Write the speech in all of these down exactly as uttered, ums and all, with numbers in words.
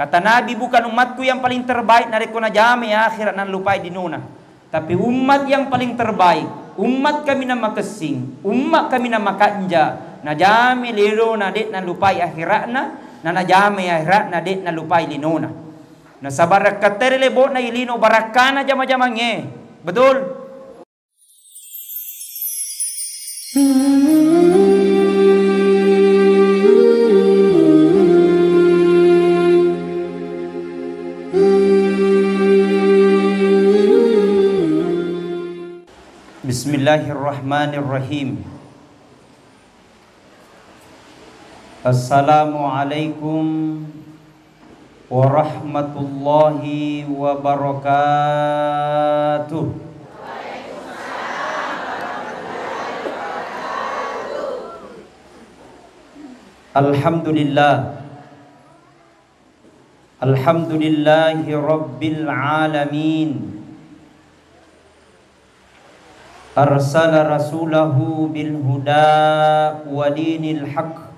Kata Nabi, "Bukan umatku yang paling terbaik narekko najamai akhirat nallupai linona. Tapi umat yang paling terbaik, umat kaminang makessing, umat kaminang makanja, najamai linona de' nallupai akhiratna, na najamai akhiratna de' nallupai linona." Nasaba' rekkatteri lebo'na ilino barakkana jama-jamangnge. Betul? Bismillahirrahmanirrahim. Assalamualaikum warahmatullahi wabarakatuh. Alhamdulillah. Alhamdulillahi rabbil alamin. Arsala rasulahu bil huda wa dinil haq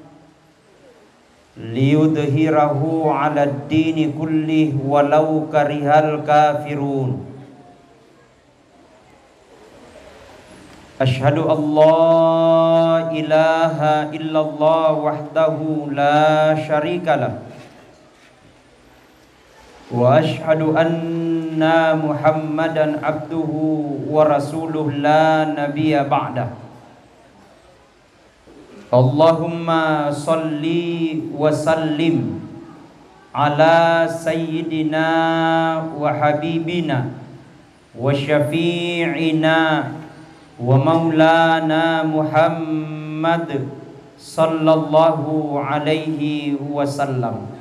liyudhhirahu 'alad dini kullih walau karihal kafirun. Asyhadu an la ilaha illallah wahdahu la syarikalah. Wa asyhadu anna Muhammadan abduhu wa rasuluh la nabiyya ba'dah. Allahumma salli wa sallim ala sayyidina wa habibina wa syafi'ina wa maulana Muhammad sallallahu alaihi wasallam.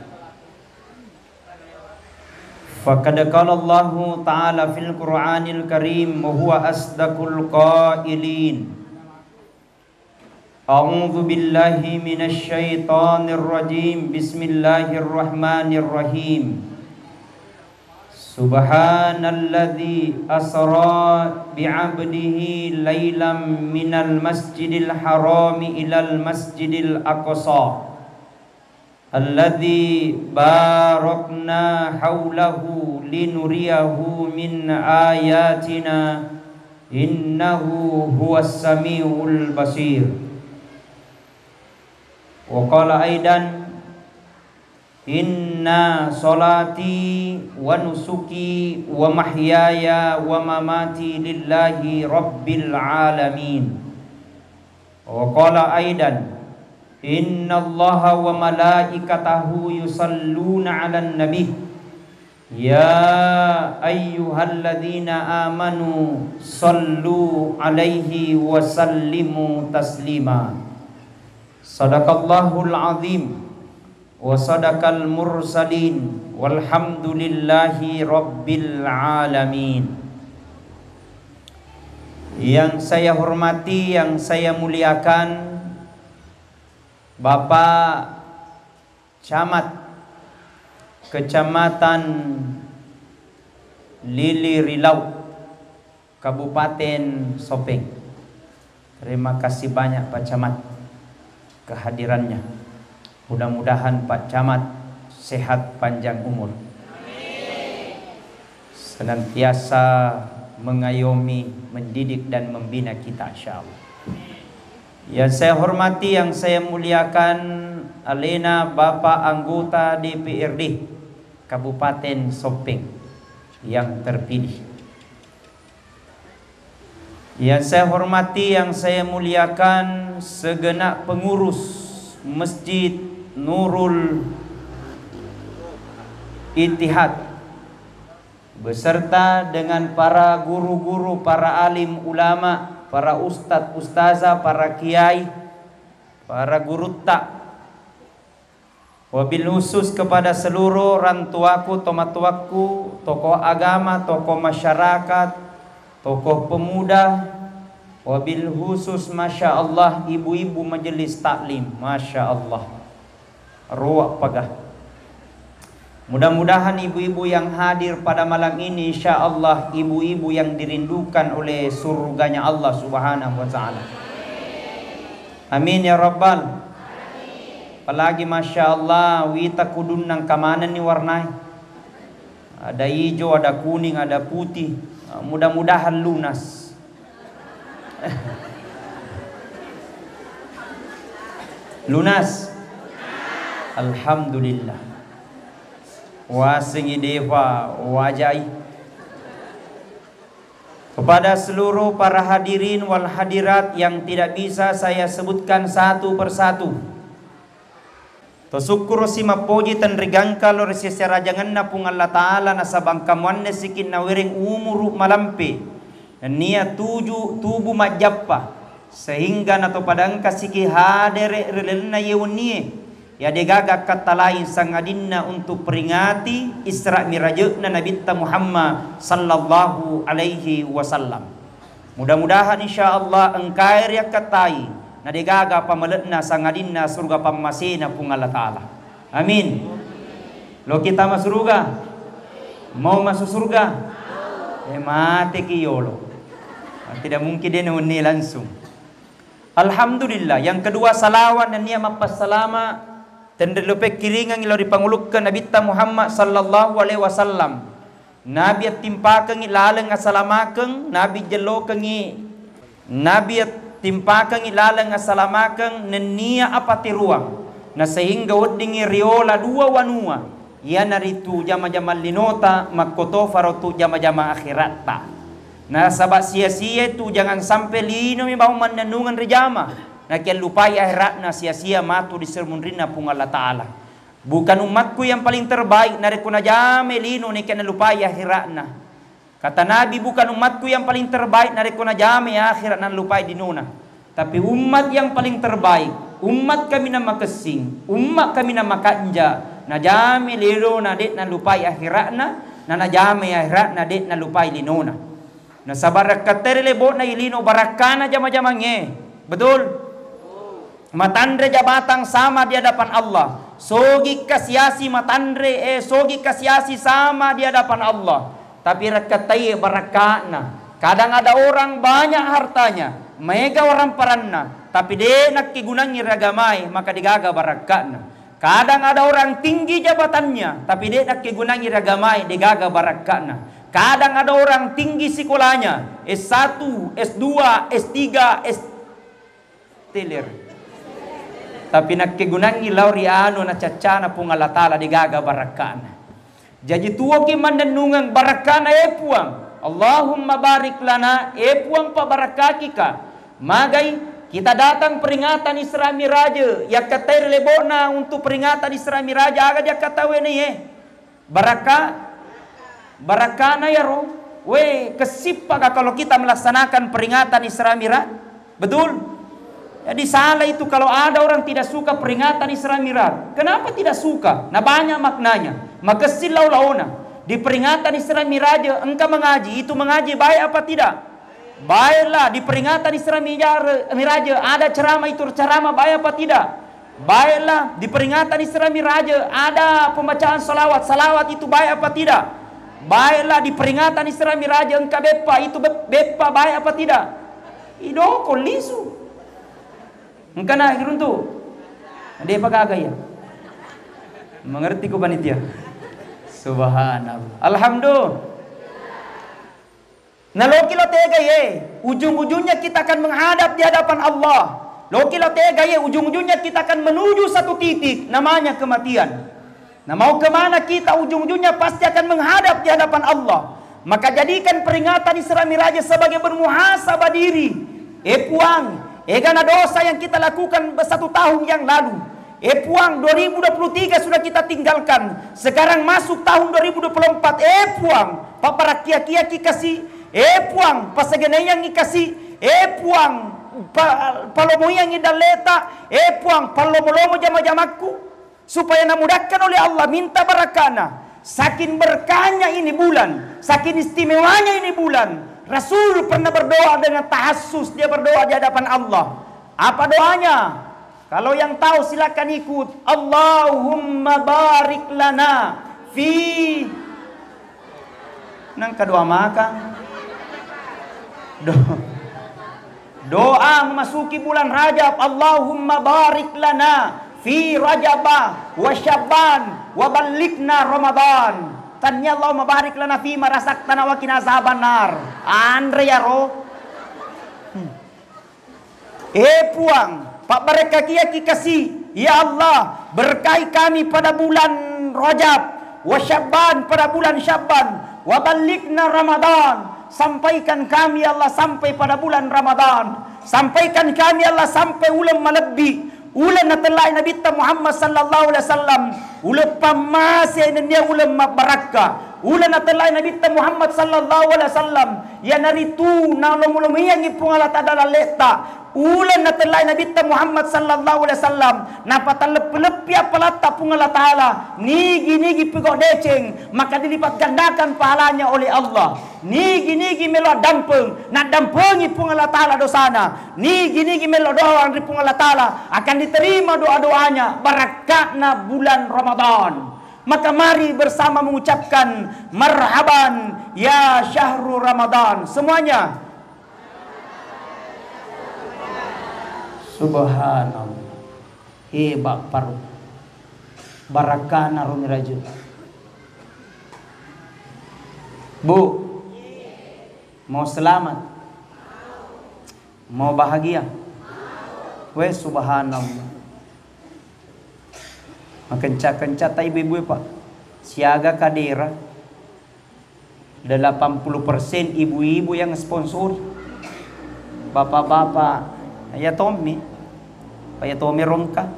Faqad qala Allahu ta'ala fil Qur'anil Karim wa huwa asdaqul qailin. A'udzu billahi minasy syaithanir rajim. Bismillahirrahmanirrahim. Subhanalladzi asra bi'abdihi lailam minal masjidil harami ilal masjidil aqsa. Alladzi barakna haulahu linuriyahu min ayatina, innahu huwas samiul basir. Wa qala aidan, inna salati wa nusuki wa mahyaya wa mamati lillahi rabbil alamin. Wa qala aidan, innallaha wa malaikatahu yusalluna 'alan nabi, ya ayyuhalladzina amanu sallu 'alaihi wa sallimu taslima. Sadaqallahul azim. Wa sadaqal mursalin, walhamdulillahi rabbil alamin. Yang saya hormati, yang saya muliakan, Bapak Camat Kecamatan Lili Rilau, Kabupaten Sopeng. Terima kasih banyak Pak Camat kehadirannya. Mudah-mudahan Pak Camat sehat panjang umur. Senantiasa mengayomi, mendidik dan membina kita, insya Allah. Yang saya hormati, yang saya muliakan, alena Bapak anggota D P R D Kabupaten Sopeng yang terpilih. Yang saya hormati, yang saya muliakan, segenap pengurus Masjid Nurul Ittihad, beserta dengan para guru-guru, para alim ulama, para ustadz, ustazah, para kiai, para gurutta, wabil khusus kepada seluruh orang tuaku, tomatoakku, tokoh agama, tokoh masyarakat, tokoh pemuda, wabil khusus, masya Allah, ibu-ibu majelis taklim, masya Allah, ruwa pagah. Mudah-mudahan ibu-ibu yang hadir pada malam ini, insya Allah, ibu-ibu yang dirindukan oleh surganya Allah Subhanahu wa Ta'ala. Amin ya Rabbal. Lagi, masya Allah, wita kudunna engka manenni warnae. Ada ijo, ada kuning, ada putih. Mudah-mudahan lunas. Lunas. Alhamdulillah. Wasengi defa wajai. Kepada seluruh para hadirin wal hadirat yang tidak bisa saya sebutkan satu persatu, to sukkuru si mappoji tenrigangka lao ri seserajangenna Puang Allah Ta'ala, nasaba engka muanne sikinna wereng umuru malampe, nennia tuju, tubu majjappa, sehingga nato pada engka siki hadere ri lalenna iye wennie, iya degaga akkatta laing sangadinna untuk peringati Isra Miraje'na Nabitta Muhammad sallallahu alaihi wasallam. Mudah-mudahan, insya Allah, engkae riakkattai, na degaga pamale'na sangadinna surga pammasena Puang Allah Ta'ala. Amin. Lo kita masuruga? Mau masuk surga? Eh, mateki yolo. Tidak mungkin de' nawenni langsung. Alhamdulillah. Yang kedua, salawat nennia mappassalama tenri lo pekkiringangi lao ri pangulukkeng Nabitta Muhammad sallallahu alaihi wasallam. Nabi attimpakengngi laleng asalamakeng, Nabi jellokengngi, Nabi attimpakengngi laleng asalamakeng nennia apatiruang, na sehingga weddingngi riola dua wanua, iyanaritu jama-jamang linota, makkotofaro tu jama-jamang akhiratta. Nasaba sia-sia tu jangan sampai linomi bawang mannennungeng rijama, nakiallupai akhiratna, sia-sia matu di semunrinna Puang Allah Ta'ala. Bukan ummatku yang paling terbaik narekko najamai lino nekia nalupai akhiratna. Kata Nabi, bukan ummatku yang paling terbaik narekko najamai akhirat nalupai linona. Tapi ummat yang paling terbaik, ummat kaminang makessing, ummat kaminang makanja, najamai linona de' nalupai akhiratna, na najamai akhiratna de' nalupai linona. Nasaba rekkatte ri lebo'na ilino barakkana jama-jamangnge. Betul? Matanre jabatan sama di hadapan Allah. Sogi kasiasi matanre, eh, sogi kasiasi sama di hadapan Allah. Tapi rekkattaiye barakka'na. Kadang ada orang banyak hartanya, maega waramparanna, tapi de' nakkegunangngi ri agamae, maka degaga barakka'na. Kadang ada orang tinggi jabatannya, tapi de' nakkegunangngi ri agamae, degaga barakka'na. Kadang ada orang tinggi sikolanya, S satu, S dua, S tiga, S teler. Tapi nakkegunangngi lao ri anu nacaccana Puang Allah Ta'ala, degaga barakka'na. Jaji tuoki mannennungeng barakka'na, eh Puang. Allahumma barik lana, eh Puang, pabarakkakika. Magai kita datang peringatan Isra Miraj, yakkattai ri lebo'na untuk peringatan Isra Miraj, aga diakkattawene, eh? Barakka, barakkana yaro. We, kessippaka kalau kita melaksanakan peringatan Isra Miraj? Betul? Jadi salah itu kalau ada orang tidak suka peringatan Isra Miraj. Kenapa tidak suka? Nah, banyak maknanya. Makessing lao-laona. Di peringatan Isra Miraj, engka mengaji. Itu mengaji baik apa tidak? Baiklah, di peringatan Isra Mijar-, Miraj, ada ceramah, itu ceramah baik apa tidak? Baiklah, di peringatan Isra Miraj, ada pembacaan salawat, salawat itu baik apa tidak? Baiklah, di peringatan Isra Miraj, engka beppa, itu be-, beppa baik apa tidak? Idoko lisu. Engkana iruntu. Depa gaga ya. Mengerti ku panitia. Subhanallah. Alhamdulillah. Nah, loki lo tega ye, ujung-ujungnya kita akan menghadap di hadapan Allah. Loki lo tega ye, ujung-ujungnya kita akan menuju satu titik, namanya kematian. Nah, mau kemana kita, ujung-ujungnya pasti akan menghadap di hadapan Allah. Maka jadikan peringatan Isra Miraj sebagai bermuhasabah diri. Eh Puang, egana dosa yang kita lakukan satu tahun yang lalu. Eh Puang, dua ribu dua puluh tiga sudah kita tinggalkan. Sekarang masuk tahun dua ribu dua puluh empat. Eh Puang, paparakkia-kiaki kasi. Eh Puang, pasegenaiangngi kasi. Eh Puang, pa-, palomoiangngi dalleta. Eh Puang, pallomo-lomo jama-jamakku. Supaya namudahkan oleh Allah, minta barakana. Saking berkahnya ini bulan, saking istimewanya ini bulan, Rasul pernah berdoa dengan tahassus, dia berdoa di hadapan Allah. Apa doanya? Kalau yang tahu silakan ikut. Allahumma barik lana fi. Nangka doa maka. Do-, doa memasuki bulan Rajab. Allahumma barik lana fi Rajaba wa Syabban wa ballighna Ramadan. Tannia Allahumma barik lana fima razaqtana wa qina azabannar. Anre yaro. Hmm. Eh Puang, pabbarakkakiaki kasi. Ya Allah, berkahi kami pada bulan Rajab, wa Syabban, pada bulan Syabban, wa ballighna Ramadan. Sampaikan kami, ya Allah, sampai pada bulan Ramadan. Sampaikan kami, ya Allah, sampai uleng malebbi. Uleng natellai Nabitta Muhammad sallallahu alaihi wasallam, uleng pammase nennia uleng mabbarakka. Uleng natellai Nabitta Muhammad sallallahu alaihi wasallam, iyanaritu nalomo-lomoiangngi Puang Allah Ta'ala letta. Uleng natellai Nabitta Muhammad sallallahu alaihi wasallam, napataleppi-leppi appalatta Puang Allah Ta'ala, nigi-nigi pigau deceng, maka dilipat gandakan pahalanya oleh Allah. Nigi-nigi melo addampeng, naddampengi Puang Allah Ta'ala dosana. Nigi-nigi melo doang ri Puang Allah Ta'ala, akan diterima doa-doanya, barakka'na bulan Ramadan. Maka mari bersama mengucapkan marhaban ya syahru Ramadan. Semuanya. Subhanallah. Hebat paru. Barakka'na ro miraju. Bu, mau selamat? Mau bahagia? We, subhanallah. Makenca-kencata ibu-ibu, Pak. Siaga kadera, delapan puluh persen ibu-ibu yang sponsori. Bapak-bapak, ya Tommy. Pak ya Tommy Rongka.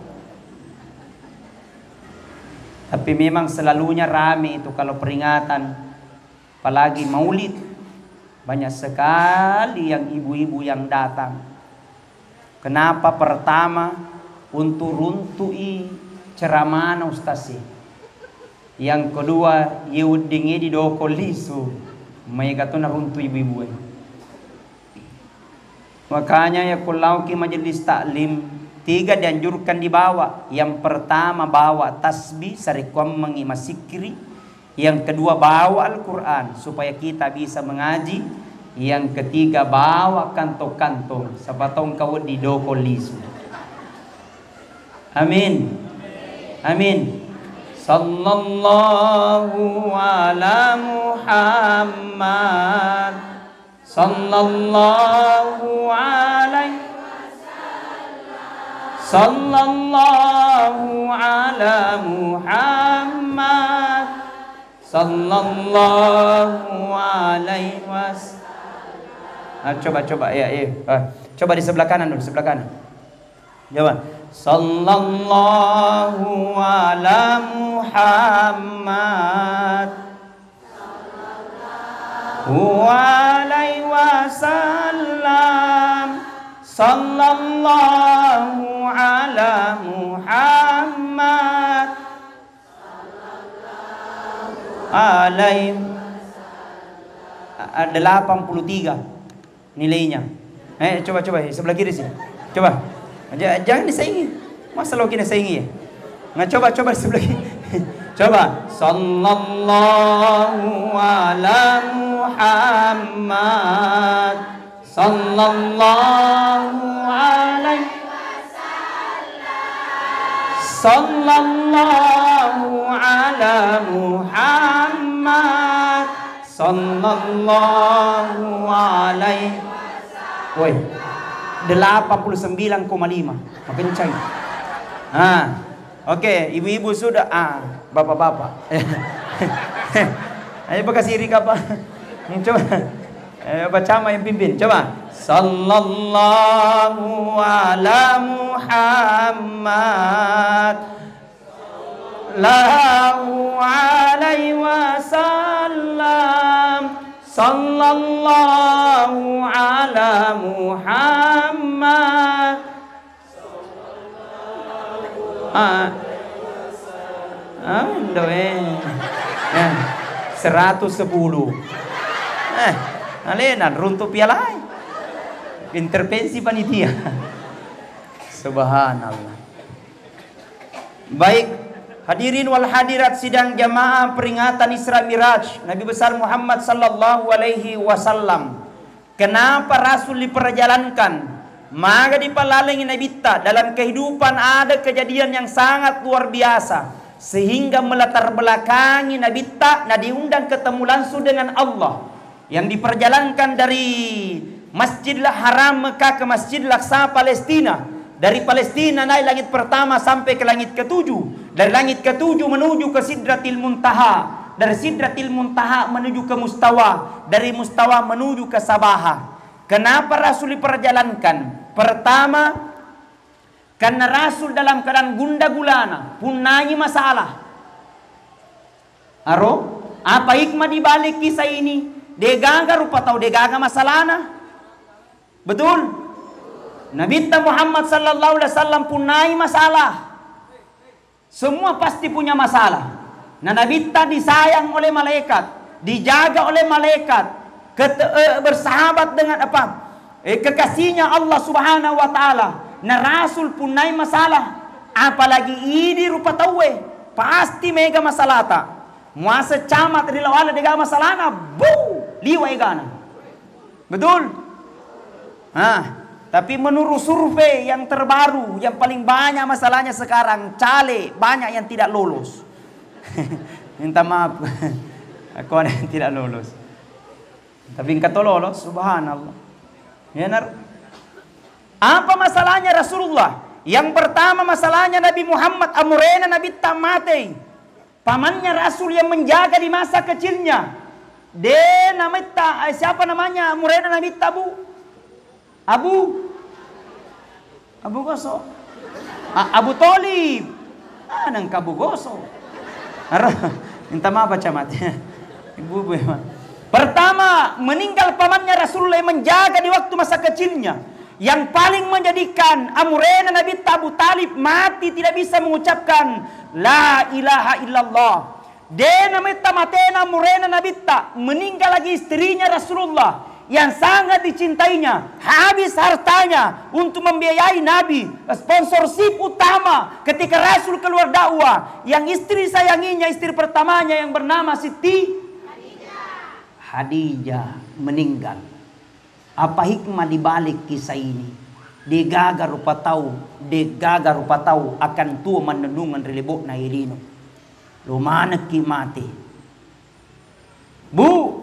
Tapi memang selalunya rame itu kalau peringatan, apalagi maulid. Banyak sekali yang ibu-ibu yang datang. Kenapa? Pertama, untuk runtu'i ceramahna ustaz e. Yang kedua, ye weddingnge didoko lisu, maega to naruntu ibu-ibu e. Makanya yakko laoki majelis taklim, tiga dianjurkan dibawa. Yang pertama, bawa tasbih, sarekkuammengngi masikkiri. Yang kedua, bawa Al-Quran supaya kita bisa mengaji. Yang ketiga, bawa kantong-kantong, siapa tahu engkau didoko lisu. Amin. Amin. Sallallahu ala Muhammad. Sallallahu alaihi, sallallahu ala Muhammad. Sallallahu alaihi wasallam. Ah, coba, coba, ya, ya. Ah, coba di sebelah kanan dulu, sebelah kanan. Coba. Sallallahu ala Muhammad. Wa alaihi wasallam. Sallallahu ala Muhammad. Alaihi, a-, delapan puluh tiga nilainya. Eh, coba, coba, eh, sebelah kiri sih. Coba. Ja-, jangan disaingi. Masa lo kena saingi ya? Nah, coba, coba sebelah kiri. Coba. Sallallahu ala Muhammad. Sallallahu alaihi, sallallahu ala Muhammad. Sallallahu alaihi. Woi, delapan puluh sembilan koma lima. Makencang. Ah. Oke, ibu-ibu sudah. Ah, bapak-bapak. Ayo, bekasi iri kapal. Coba. Eh, baca yang pimpin. Coba. Sallallahu ala Muhammad. Lahu alaihi wasallam. Sallallahu ala Muhammad. Ah. Ah, indo, eh. Eh, seratus sepuluh. Eh, alena runtu pialai. Intervensi panitia. Subhanallah. Baik, hadirin wal hadirat sidang jamaah peringatan Isra Miraj Nabi besar Muhammad sallallahu alaihi wasallam. Kenapa Rasul diperjalankan? Maga dipalalengi Nabitta dalam kehidupan, ada kejadian yang sangat luar biasa sehingga melatar belakangi Nabitta na diundang ketemu langsung dengan Allah yang diperjalankan dari Masjidil Haram Mekah ke Masjidil Aqsa Palestina, dari Palestina naik langit pertama sampai ke langit ketujuh, dari langit ketujuh menuju ke Sidratil Muntaha, dari Sidratil Muntaha menuju ke Mustawa, dari Mustawa menuju ke Sabaha. Kenapa Rasul diperjalankan? Pertama, karena Rasul dalam keadaan gunda gulana, punnai masalah. Aro, apa hikmah di balik kisah ini? Degaga rupa tau degaga masalahna. Betul? Nabitta Muhammad sallallahu alaihi wasallam punnai masalah. Semua pasti punya masalah. Nah, Nabitta disayang oleh malaikat, dijaga oleh malaikat, kete-, eh, bersahabat dengan apa? Eh, kekasihnya Allah Subhanahu wa Ta'ala. Nah, Rasul punnai masalah, apalagi idi rupa tauwe, pasti mega masalahta. Muaseng camat ri lawala dega masalahna, bu, liwa egana. Betul? Nah, tapi menurut survei yang terbaru, yang paling banyak masalahnya sekarang, caleg banyak yang tidak lolos. Minta maaf. Aku ada yang tidak lolos. Tapi engka to lolos, subhanallah. Ya, nar-, apa masalahnya Rasulullah? Yang pertama masalahnya Nabi Muhammad, amurena Nabitta matei. Pamannya Rasul yang menjaga di masa kecilnya. De namaitta, eh, siapa namanya? Murena Nabitta, Bu? Abu? Abu Goso? A-, Abu Thalib. Ah, nengka Abu Goso. Aro, minta maaf, Pak Camat. Ibu-ibu, ya, Pak. Pertama, meninggal pamannya Rasulullah yang menjaga di waktu masa kecilnya. Yang paling menjadikan amurena Nabitta Abu Thalib mati tidak bisa mengucapkan la ilaha illallah. De namaitta matena amurena Nabitta, meninggal lagi istrinya Rasulullah yang sangat dicintainya, habis hartanya untuk membiayai Nabi, sponsorship utama ketika Rasul keluar dakwah, yang istri sayanginya, istri pertamanya yang bernama Siti Khadijah meninggal. Apa hikmah di balik kisah ini? Degaga rupa tau, degaga rupa tau akan tuo mannennungeng ri lebo'na elino. Lo manekki mate. Bu,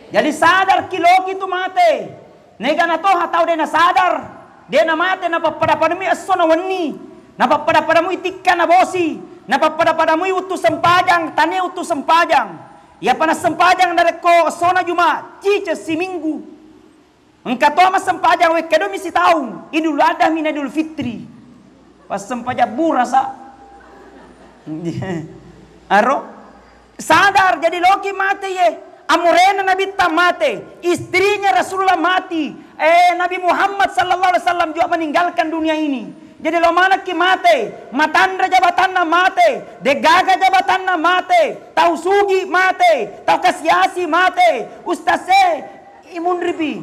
jadi sadarki loki tu mate. Nega natoha tau de nasadar, de namate, napappada-padamui esso na wenni, napappada-padamui tikka na bosi, napappada-padamui wettu sempajang, tania wettu sempajang. Iyapa nassempajang narekko essona Juma, ciceng siminggu. Engka to massempajang wekka domi sitaung, Idul Adha mi na Idul Fitri. Passempajang burasa. Aro? Sadar, jadi loki mate ye. Amurena Nabitta mate, istrinya Rasulullah mati, eh, Nabi Muhammad sallallahu alaihi wasallam juga meninggalkan dunia ini. Jadi lo manekki mate, matanre jabatanna mate, degaga jabatanna mate, tau sugi mate, tau kasiasi mate, ustaz e, imunripi.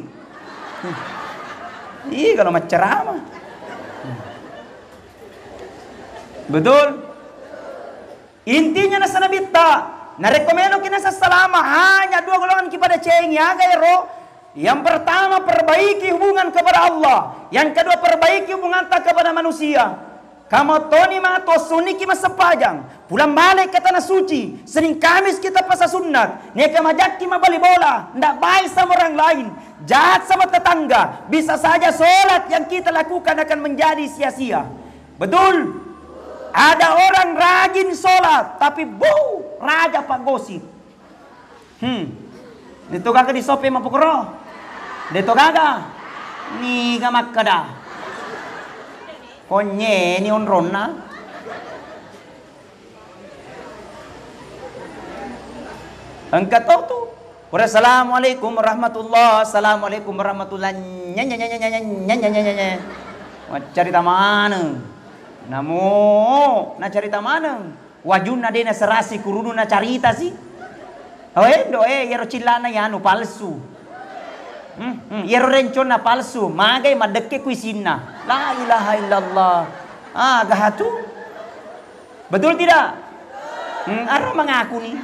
Ih, kalau maccerama. Betul? Intinya nasa Nabitta, narekko meloki nasa salama, hanya dua golongan ki pada cengi, aga ero? Yang pertama, perbaiki hubungan kepada Allah. Yang kedua, perbaiki hubunganta kepada manusia. Kamu toni matu suniki massempajang, pulang balik ke tanah suci, Senin Kamis kita puasa sunat, neka majakki mabali bola, ndak baik sama orang lain, jahat sama tetangga, bisa saja sholat yang kita lakukan akan menjadi sia-sia. Betul? Ada orang rajin sholat, tapi bu, raja pak gosip. Hmm. Deto gaga disope mapokoro? Deto gaga? Niga makkeda? Konyeni onronna. Engka to tu. Pura, "Assalamualaikum warahmatullah, assalamualaikum warahmatullah." Nya, nya, nya. Maccarita maneng. Namo, nacarita maneng. Wajunna de naserasi kurunu nacarita si. Oh, endo, eh, iyaro cillana yanu palsu. Hmm, hmm, iyaro renconna palsu, magai maddekke ku isinna. La ilaha illallah. Ah, gahatu. Betul tidak? Hmm, aro mengaku nih.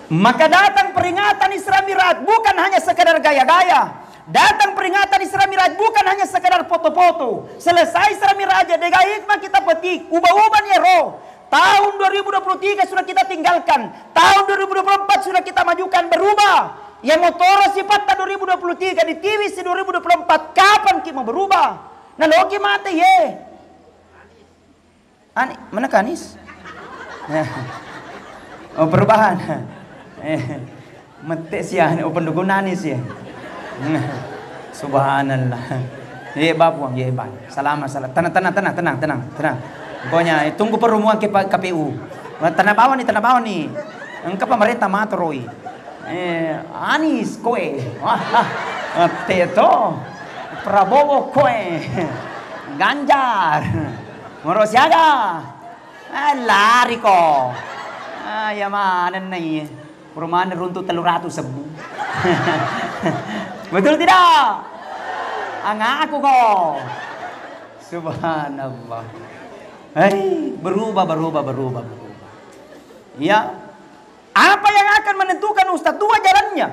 Maka datang peringatan Isra Mi'raj bukan hanya sekedar gaya-gaya. Datang peringatan Isra Mi'raj bukan hanya sekedar foto-foto. Selesai Isra Mi'raj, degaik maki tapetik, ubah-ubah ni ero. Tahun dua ribu dua puluh tiga sudah kita tinggalkan. Tahun dua ribu dua puluh empat sudah kita majukan, berubah. Ya motoro sipatta dua ribu dua puluh tiga, di T V si dua ribu dua puluh empat, kapan ki mau berubah? Nah, loki mate ye. Ani, mana Kanis? Oh, perubahan. Eh, mette sia, oh, pendukung Anis ya. Subhanallah. Ye ba puang, ye ba. Salama, salam. Tenang, tenang, tenang, tenang, tenang, tenang. Pokoknya, eh, tunggu perumuan ke P-, K P U. Tanah bawah nih, tanah bawah nih. Engka pemerintah matoroi. Eh, Anis koe. Wah, ah, mette to. Prabowo koe. Ganjar. Moro siaga. Eh, lari ko. Ah, ya manenna iye. Pura maneng runtu tellu ratu sebbu. Betul tidak? Angaku ko. Subhanallah. Hei, berubah, berubah, berubah, berubah. Ya. Apa yang akan menentukan ustaz tua jalannya?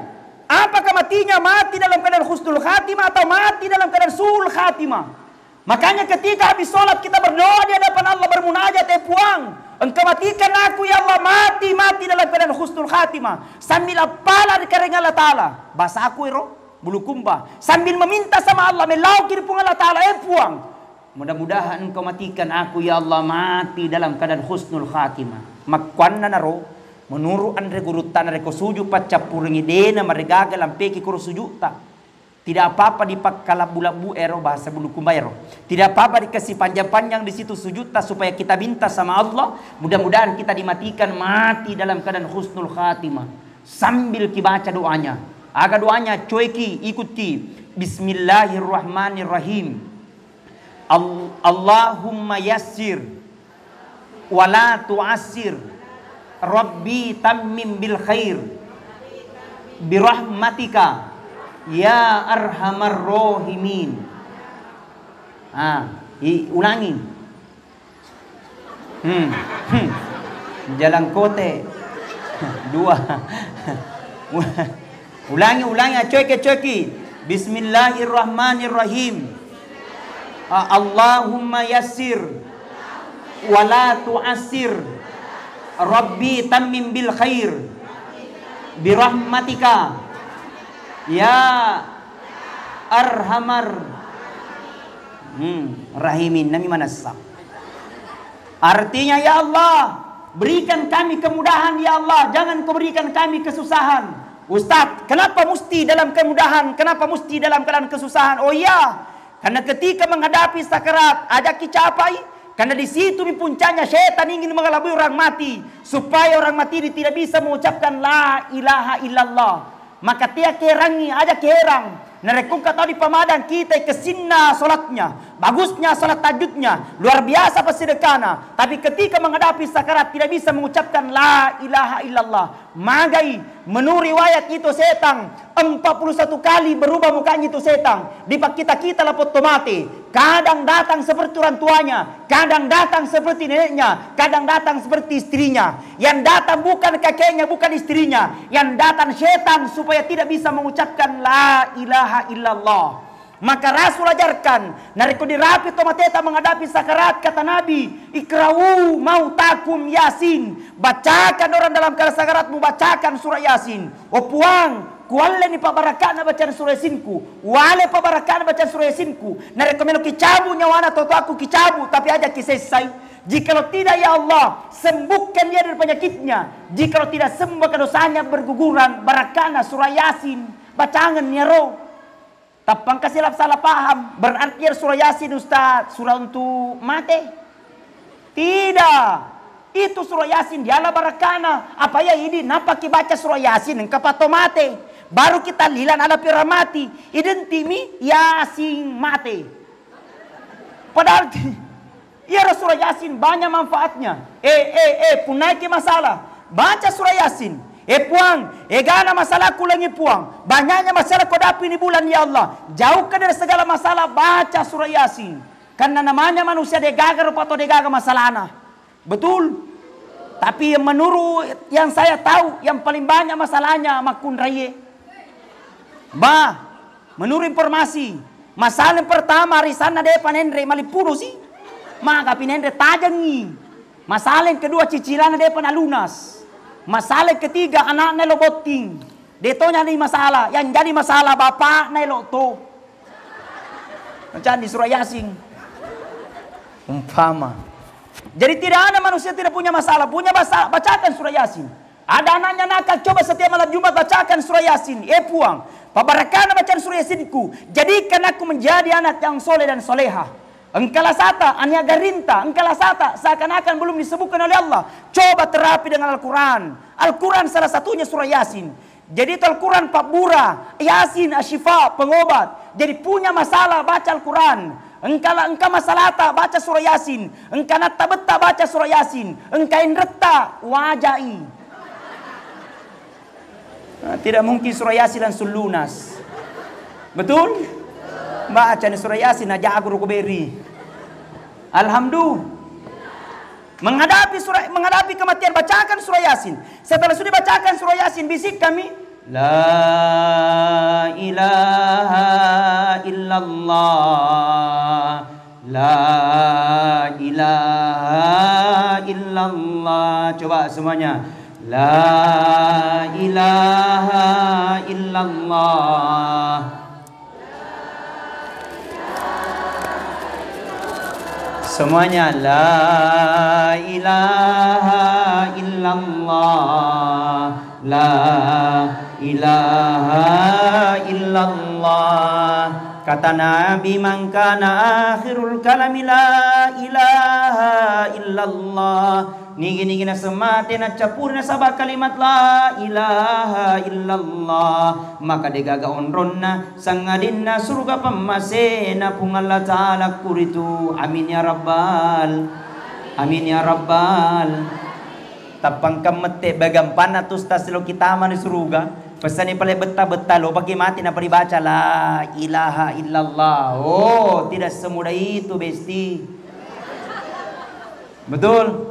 Apakah matinya mati dalam keadaan husnul khatimah atau mati dalam keadaan su'ul khatimah? Makanya ketika habis sholat kita berdoa di hadapan Allah, bermunajat, "Eh Puang, Engkau matikan aku ya Allah, mati, mati dalam keadaan husnul khatimah." Sambil appala ri karaeng Allah Ta'ala. Bahasa aku ero, bulukumba. Sambil meminta sama Allah, mellau ki ri Puang Allah Ta'ala, "Eh Puang, mudah-mudahan Engkau matikan aku ya Allah, mati dalam keadaan husnul khatimah." Makkuannanaro, menurut anre gurutta, narekko sujud paccappurengngi, dena maregaga lampeki koro sujutta. Tidak apa-apa dipakkalabbu-labbu ero, bahasa bulukumba ero. Tidak apa-apa dikasih panjang-panjang di situ sujudta supaya kita minta sama Allah, mudah-mudahan kita dimatikan mati dalam keadaan husnul khatimah. Sambil kibaca doanya. Aga doanya, coeki, ikuti. Bismillahirrahmanirrahim. Al-, Allahumma yassir wala tu'assir. Rabbi tammim bil khair. Birahmatika ya arhamar rahimin. Ah, i-, ulangi. Hmm. Hmm. Jalan kote. Dua. Ulangi, ulangi, acoki, acoki. Bismillahirrahmanirrahim. A-, Allahumma yassir wala tu'assir. Rabbi tammim bil khair. Birahmatika ya arhamar, hmm, rahimin. Nami manessa. Artinya, "Ya Allah, berikan kami kemudahan, ya Allah, jangan Kau berikan kami kesusahan." Ustaz, kenapa mesti dalam kemudahan? Kenapa mesti dalam keadaan kesusahan? Oh iya, karena ketika menghadapi sakarat, aja kicapai, karena di situ mi puncaknya setan ingin mengelabui orang mati, supaya orang mati ini tidak bisa mengucapkan la ilaha illallah. Maka tea kerangi, aja kerang. Narekko engka tau dipamadang kita kessinna salatnya, bagusnya salat tahajudnya, luar biasa passidekana, tapi ketika menghadapi sakarat tidak bisa mengucapkan la ilaha illallah, magai. Menurut riwayat itu setang empat puluh satu kali berubah mukanya itu setang, dipakkita-kita lapotto mate. Kadang datang seperti orang tuanya, kadang datang seperti neneknya, kadang datang seperti istrinya. Yang datang bukan kakeknya, bukan istrinya. Yang datang setan supaya tidak bisa mengucapkan la ilaha illallah. Maka Rasul ajarkan, narekko dirapi to mateta menghadapi sakarat, kata Nabi, "Ikra'u mautakum Yasin." Bacakan orang dalam keadaan sakarat, mubacakan surah Yasin. Oh Puang, kualleni pabbaraka'na bacaan surah Yasinku, wale pabbaraka'na bacaan surah Yasinku. Narekko melo kicabu nyawana totoakku kicabu, tapi aja kisessai. Jikalau tidak, ya Allah, sembuhkan dia dari penyakitnya. Jikalau tidak sembuh, maka dosanya berguguran, baraka'na surah Yasin, bacangan niaro. Tappangka silap salah paham, berarti ya surah Yasin Ustaz, surah untuk mate? Tidak. Itu surah Yasin diala barakana. Apa ya idi napaki baca surah Yasin engka pato mate. Baru kita lilan ala pira mati. Identi mi Yasin mate. Padahal ti-, iyaro surah Yasin banyak manfaatnya. Eh, eh, eh, punaiki masalah, baca surah Yasin. Eh Puang, egana masalahku langi Puang. Banyaknya masalah kau dapi ni bulan ya Allah. Jauhkan dari segala masalah, baca surah Yasin. Karena namanya manusia degaga rupa atau degaga masalahna. Betul? Tapi yang menurut yang saya tahu, yang paling banyak masalahnya makkunraie. Bah, menurut informasi, masalah yang pertama arisanna depa nenre malipuno si. Maka pinenre tajengi. Masalah yang kedua cicilanna depa nalunas. Masalah yang ketiga anakna lo botting. De tonya ni masalah, yang jadi masalah bapakna elo to. Macam di surah Yasin. Umpama. Jadi tidak ada manusia tidak punya masalah, punya masalah, bacakan surah Yasin. Ada anaknya nakal, coba setiap malam Jumat bacakan surah Yasin. Eh Puang, pabarakana bacaan surah Yasinku, jadikan aku menjadi anak yang soleh dan solehah. Engkalasata, ania garinta, engkalasata, seakan-akan belum disebutkan oleh Allah. Coba terapi dengan Al-Quran. Al-Quran salah satunya surah Yasin. Jadi itu Al-Quran pabbura, Yasin asyifa, pengobat. Jadi punya masalah baca Al-Quran. Engka la-, engka masalahta baca surah Yasin. Engka natta betta baca surah Yasin. Engka inretta wajai. Nah, tidak mungkin surah Yasin langsung lunas. Betul? Baca ni surah Yasin aja aku ruku beri. Alhamdulillah. Menghadapi surah, menghadapi kematian, bacakan surah Yasin. Setelah sudah bacakan surah Yasin, bisik kami, "La ilaha illallah, la ilaha illallah." Coba semuanya, "La ilaha illallah." Semuanya, "La ilaha illallah, la ilaha illallah." Kata Nabi, "Man kana akhirul kalami la ilaha illallah." Nigi-nigi naseng mate, naccapuri nasaba kalimat la ilaha illallah, maka degaga onronna, sangadinna suruga pammasena Puang Allah Ta'ala kuritu. Amin ya rabbal, amin ya rabbal. Tappangkang mette bagampanna tu ustaz lo kitama ni suruga. Pesani pale betta-betta lo pake mati na paribaca la ilaha illallah. Oh, tidak semudah itu, besti. Betul?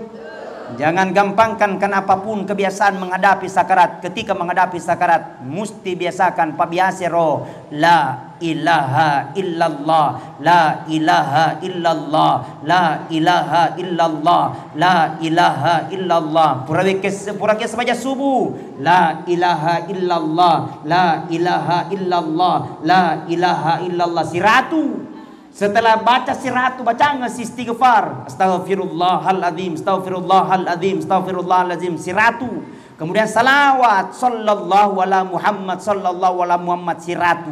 Jangan gampangkan, kan apapun kebiasaan menghadapi sakarat. Ketika menghadapi sakarat, musti biasakan, pabiase ro, la ilaha illallah, la ilaha illallah, la ilaha illallah, la ilaha illallah. Pura wekes-, pura kes baca subuh, la ilaha illallah, la ilaha illallah, la ilaha illallah. Siratu. Setelah baca siratu, bacang si istighfar. Astaghfirullahaladzim, astaghfirullahaladzim, astaghfirullahaladzim. Siratu. Kemudian salawat, sallallahu ala Muhammad, sallallahu ala Muhammad, siratu.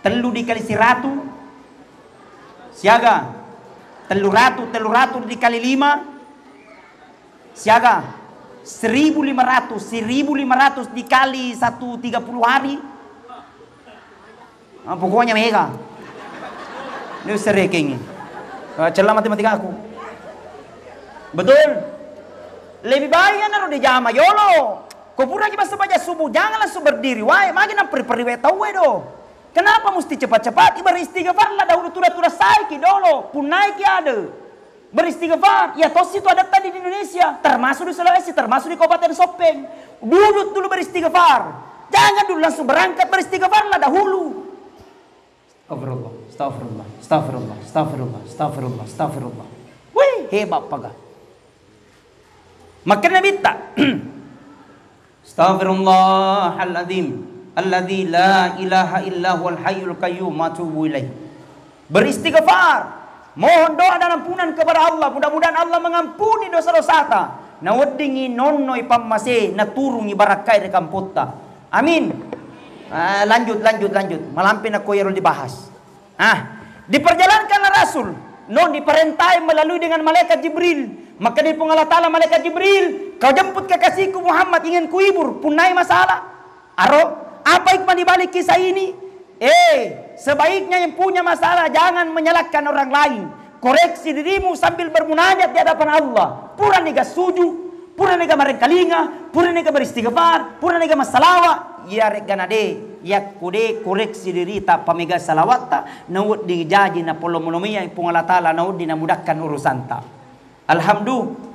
Tellu dikali siratu, siaga? Tellu ratu, tellu ratu dikali lima, siaga? Seribu lima ratus, seribu lima ratus dikali satu tiga puluh hari. Ah, pokoknya mega. Ini serekengi. Ah, cella matematikaku. Betul? Lebih baik anaro dijama yolo. Ko puraki massebaja subuh, jangan langsung berdiri wae, magi namperi-peri wae tauwe do. Kenapa mesti cepat-cepat? Beristighfarlah dahulu, tura-tura saiki dolo, punnaiki ada. Beristighfar, iya tosi tu adatta di Indonesia, termasuk di Sulawesi, termasuk di Kabupaten Soppeng. Duduk dulu beristighfar. Jangan dulu langsung berangkat, beristighfarlah dahulu. Astagfirullah, astagfirullah, astagfirullah, astagfirullah, astagfirullah, astagfirullah. Wih, hebat paga. Makkeda Nabitta, "Astaghfirullahaladzim, alladzi la ilaha illa huwal hayyul qayyum, wa atubu ilaih." Beristighfar, mohon doa dan ampunan kepada Allah, mudah-mudahan Allah mengampuni dosa-dosata, naweddingi nonnoi pammase, naturungi barakkai ri kampotta. Amin. Ah, lanjut, lanjut, lanjut. Malampe nakko iyaro dibahas. Ah, diperjalankanlah Rasul. No, diperintah melalui dengan malaikat Jibril. Maka di Puang Allah Ta'ala, "Malaikat Jibril, kau jemput kekasihku Muhammad, ingin kuhibur, punnai masalah." Aro, apa hikmah di balik kisah ini? Eh, sebaiknya yang punya masalah jangan menyalahkan orang lain. Koreksi dirimu sambil bermunajat di hadapan Allah. Pura niga suju, pura niga marengkalinga, pura niga beristighfar, pura niga massalawa. Iya reggana de, yakku de koreksi dirita pamega salawatta, nawedding jaji napollomonomia Puang Allah Ta'ala, nawedding namudakkan urusanta. Alhamdulillah.